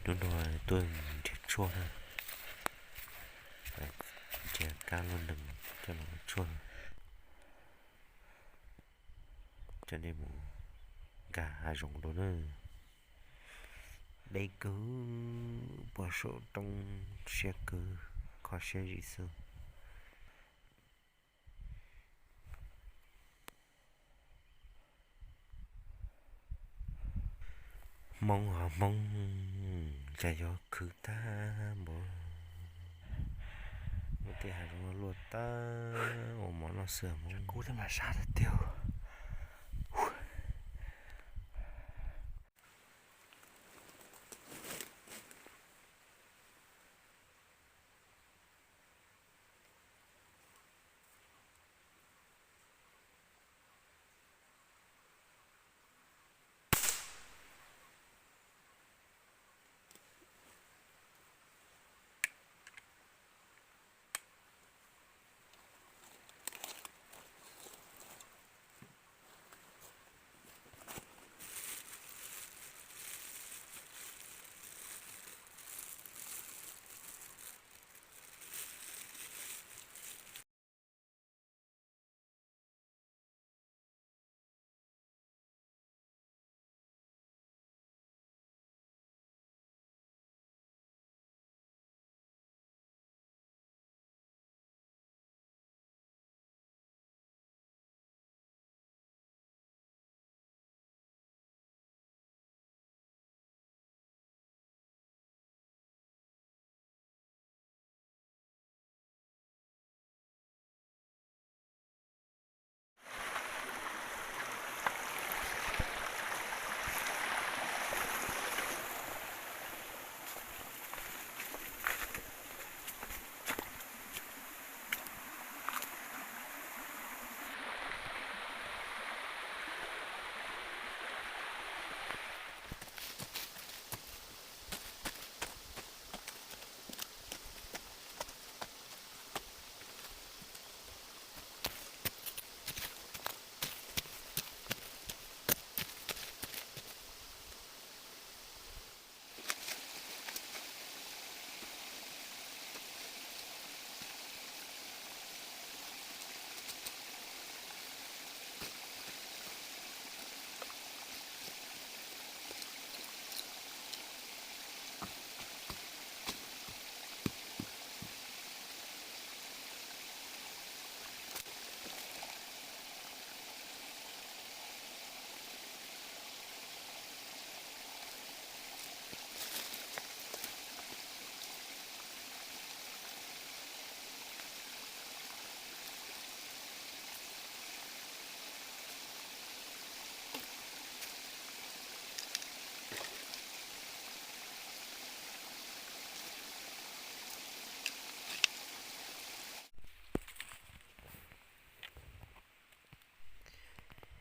Hnub no tuaj nrhiav tshuaj na, nrhiav kab lub nees coj los ua tshuaj, coj nej mus nkag hav zoov dua na. Deb kawg, pom saum roob siab kawg, kho siab zim xwb. Hmoob ho Hmoob, cas yuav khwv tag npaum. Lub teb hav zoov luaj tag, ua mov noj xwb Hmoob. Kub thiab mas sab tiag tiag.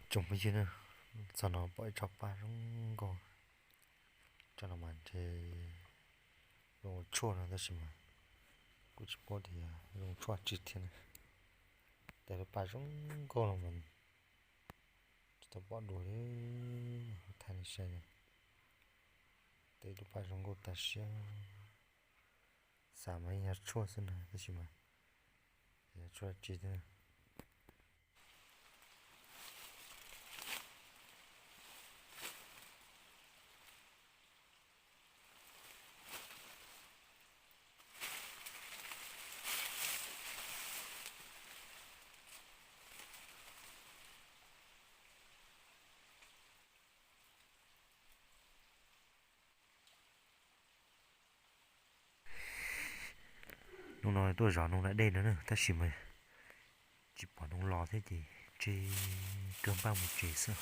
Tsoom phooj ywg, txog no pom ib tsob paj zoo nkauj. Tsob no mas ntshe zoo ua tshuaj no tab sis mas kuv tsis paub tias zoo tshuaj tsi thiab na. Tej lub paj zoo nkauj no mas tsis tau pom dua li, thaij nej saib na. Tej lub paj zoo nkauj tas siab. Xav mas yog tshuaj xwb na tab sis mas yog tshuaj tsi thiab. Hnub no tuaj zov noog da dej no na tab sis mas tsis pom noog los thiab ces tseg, kawg npaj mus tsev xwb.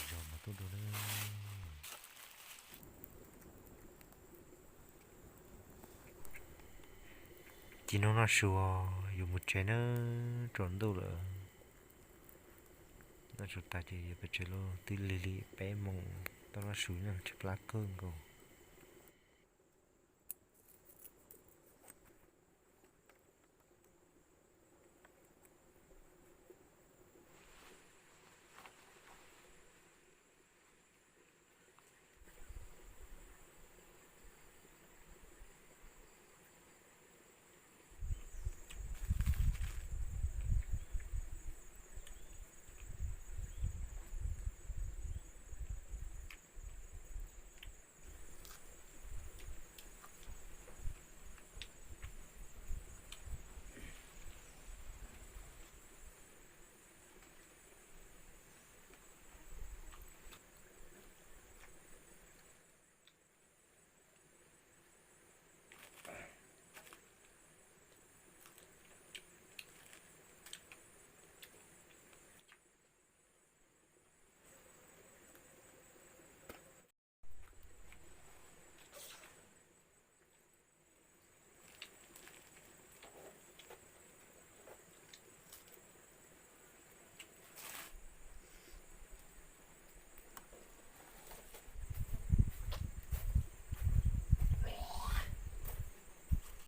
Zov mas tuaj dua na. Ci noog noj su, yuav mus tsev na, tsaus ntuj lawm. Noj su tas ces yuav pem tsev lauj, twb lig li peb moos, tau noj su noj tsis plab kawg nkaus.